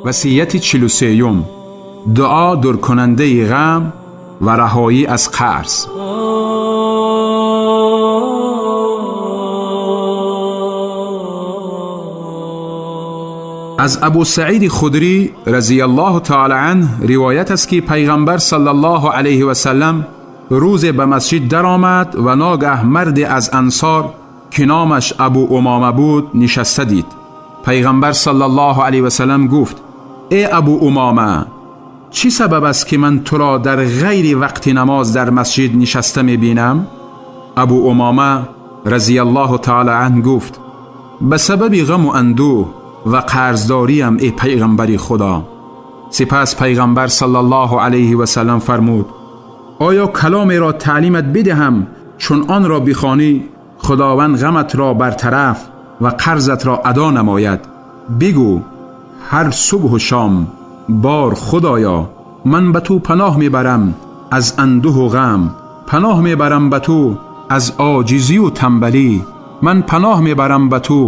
Васияти 43: дуо дуркунандаи ғам ва раҳоӣ аз қарз. Аз Абу Саид Худрӣ разияллоҳу таъоло анҳу ривоят аст, ки Пайғамбар саллаллоҳу алайҳи васаллам рӯзе ба масҷид даромад ва ногаҳ марде аз ансор, ки номаш Абу Умома буд, нишаста дид. Пайғамбар саллаллоҳу алайҳи васаллам гуфт: «Э Абу Умома, чӣ сабаб аст, ки ман туро дар ғайри вақти намоз дар масҷид нишаста мебинам?» Абу Умома разияллоҳу таъоло анҳу гуфт: «Ба сабаби ғаму андӯҳ ва қарздориям, эй пайғамбари Худо». Сипас Пайғамбар саллаллоҳу алайҳи васаллам фармуд: «Оё каломеро таълимат бидиҳам, чун онро бихонӣ, Худованд ғаматро бартараф ва қарзатро адо намояд? Бигӯ ҳар субҳу шом: бор Худоё, ман ба ту паноҳ мебарам аз андӯҳу ғам, паноҳ мебарам ба ту аз оҷизию тамбалӣ, ман паноҳ мебарам ба ту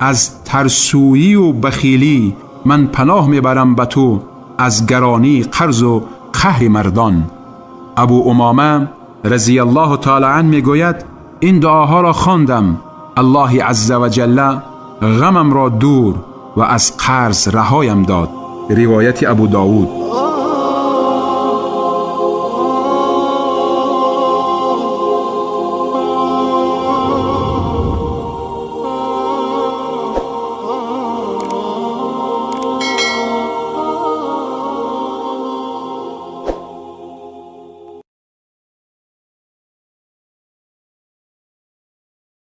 аз тарсӯию бахилӣ, ман паноҳ мебарам ба ту аз гаронии қарзу қаҳри мардон». Абу Умома разияллоҳу таъоло анҳу мегӯяд: «Ин дуоҳоро хондам, Аллоҳи азза ва ҷалла ғамамро дур ва аз қарз раҳоям дод». Ривояти Абу Довуд.